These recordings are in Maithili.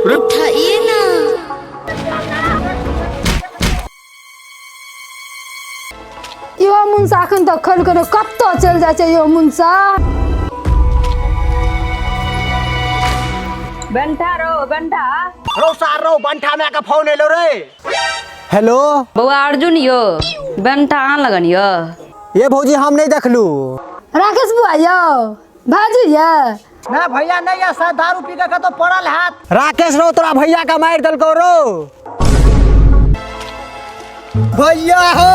उठाइए ना। यो मुन्सा अखन तक खोल कर कतऽ चलि जाइ छै यो मुन्सा। बंठा रो बंठा। रौ सार रौ, बंठा माय के फोन एलो रे। हेलो बौआ अर्जुन यो, बंठा आन लगन यो। ये भौजी हम नहीं देखलू। राकेश बुआ यो, भाजी ये। ना भैया नहीं है, शायद दारू पी के कतौ पड़ल हाथ। राकेश रौ तोरा भैया का मार देलकौ रौ। भैया हो।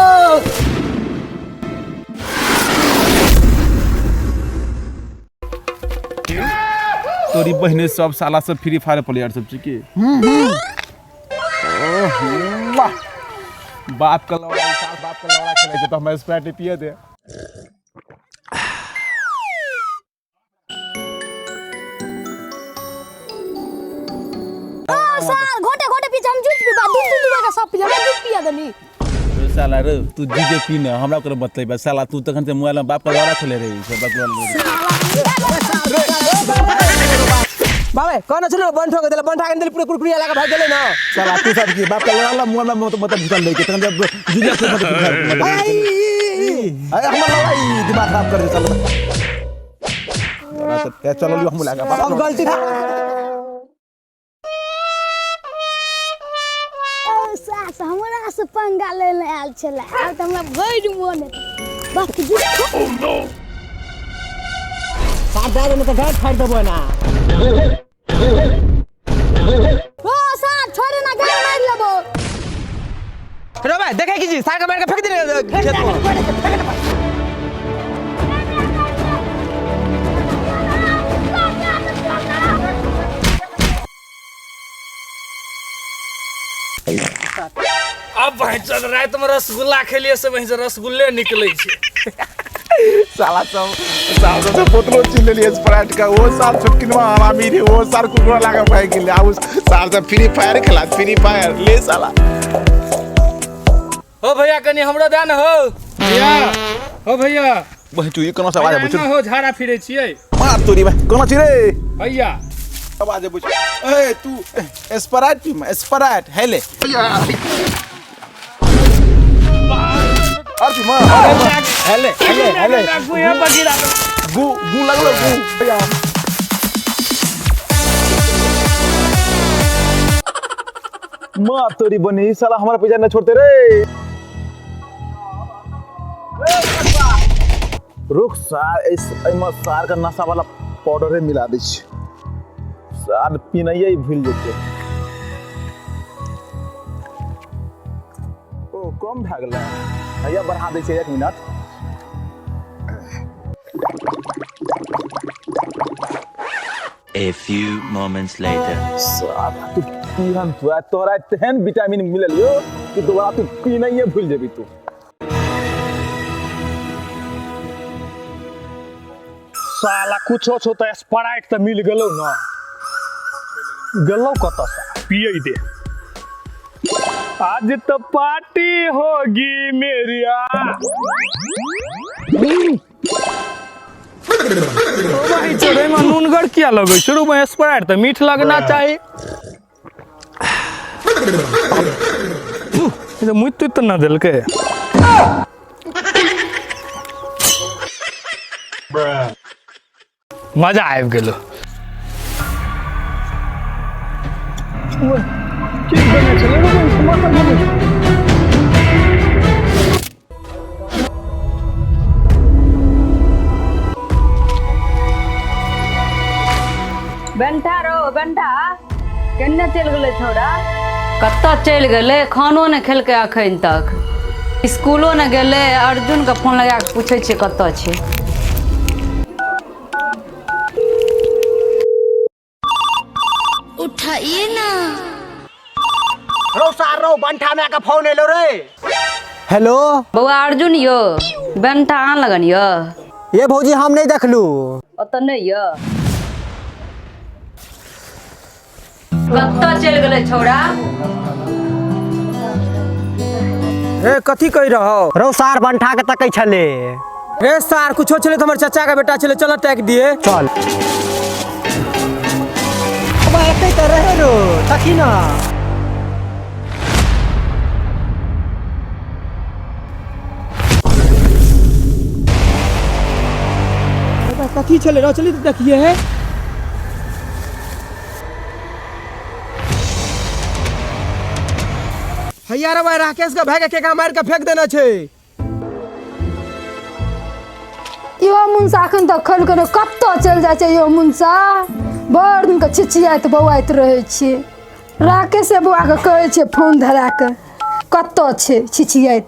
तोरी बहने सब साला सब फ्री फायर प्लेयर सब छै की। वाह, बाप का लौड़ा साल बाप का लौड़ा खेले छै तो हमरा स्प्राइट पिए दे। साल घोटे घोटे पीछे हम जूस पीबा, दूध दूध का सब पी, हमरा दूध पिया देनी। रे साला रे, तू जीजे पी न, हमरा ओकरा बतलेबा साला। तू तखन से मोबाइल में बाप का लौड़ा खेले रही सब बाप का लौड़ा। बाबे कौन छलो बंठो के देले, बंठा के देले, पूरे कुरकुरी लगा भाग गेले ना। साला तू सब की बाप का लौड़ा ला मोबाइल में मतलब घुसल ले के तखन जब जीजे से मतलब घुसल। अरे हमर लौड़ा ई दिमाग खराब कर दे साला। लौड़ा तो चलो लियो हम लगा बाप सब गलती था। सास हमरा से पंगा ले ले आयल छलै, आब तऽ हमरा भरि मोन हेतै बाप के जूस। साथ दारू में तो गांठ फाड़ देबो ना। ओ साथ छोड़े ना, गाड़ मारि लेबो। रो भाई देखे की जी सार के मार के फेंक दे खेत में। अब भाई चल रात में रसगुल्ला खेलिए से वहीं से रसगुल्ले निकले छे। साला सब साल से बोतलो छीन लेलिए स्प्राइट का। वो साल छोटकिनवा हरामी रे, वो साल कुकुरा लागा भाग गेलै। आ उस साल से फ्री फायर खेला, फ्री फायर ले साला। हो भैया कनी हमरो दे न हो भैया, हो भैया। बहिन तू ई कोना से आवाज आबै छौ? भैया, हो झाड़ा फिरे छियै। मार तोरी भाई कोना छी रे भैया? आवाज आबै छौ। ए तू स्प्राइट पी, स्प्राइट है ले। और पी मां हेले हेले हेले गुया बगिरा गु गु लगलो गु भैया। मार तोरी बनी साला हमारा पैसा न छोड़ते रे। रुक सार, इस एमे सार का नशा वाला पाउडरे मिला दै छी, सार पीनाइए ही भूल जेतै। ओ कम भए गेलै, हैया बढ़ा दै छै 1 minute. A few moments later. साला तू पीहन तू तोरा तेहन विटामिन मिलल यो कि दोबारा तू पीनाइए भूल जेबी तू। साला कुछो छो तो स्प्राइट तो मिल गेलो ना, गेलो कतऽ से पिए दे। आज तो पार्टी होगी मेरी। ओ भाई चोरे में नूनगर किया लगै? शुरू में स्प्राइट तो मीठ लगना चाहिए, ई तो मुइत तुइत ना देलकै। मजा आबि गेलो। बंठा रो बंठा, केने चलि गेलै छौड़ा? कतऽ चलि गेलै? खानो नहि खेलकै अखन तक, स्कूलो नहि गेलै। अर्जुन के फोन लगा के पूछै छियै कतऽ छै। उठाइए ना। रौ सार रौ, बंठा माय के फोन एलो रे। हेलो बौआ अर्जुन यो, बंठा आन लगन यो। ये भौजी हम नहीं देखलू। ओतऽ नहीं यो। कतऽ चलि गेलै छौड़ा? ए कथी कहि रहो? रौ सार बंठा के तकै छले। ए सार कुछो छले त हमर चाचा के बेटा छले, चल टैक दिए। चल। अब एतै त रहे रो, तकी ना। कथी छलै रौ? चली तऽ देखिए है। हैया रे भाई, राकेश के भाई के केका मारि के फेंक देने छै। इहो मुनसा अखन तक खोलि कऽ कतऽ चलि जाइ छै? इहो मुनसा भरि दिनके छिछियाइत बौआइत रहै छियै। राकेशे बौआके कहै छियै फोन धरा कऽ, कतऽ छै छिछियाइत?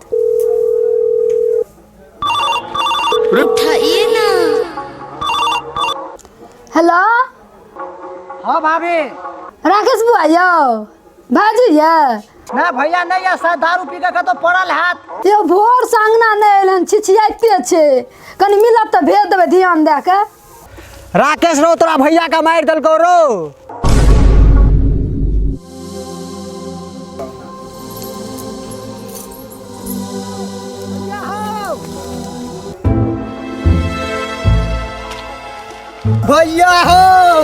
हेलो। हाँ भाभी। राकेश बुआ यौ, भाजी यऽ? ना भैया नहीं है, शायद दारू पी के कतौ पड़ल हैत। यौ, भोर से अंगना नहि एल हन, छिछियाइते छै। कनि मिलत तऽ भेज देबै ध्यान दए कऽ। राकेश रो, तोरा भैया का मारि देलकौ रो। भैया हो।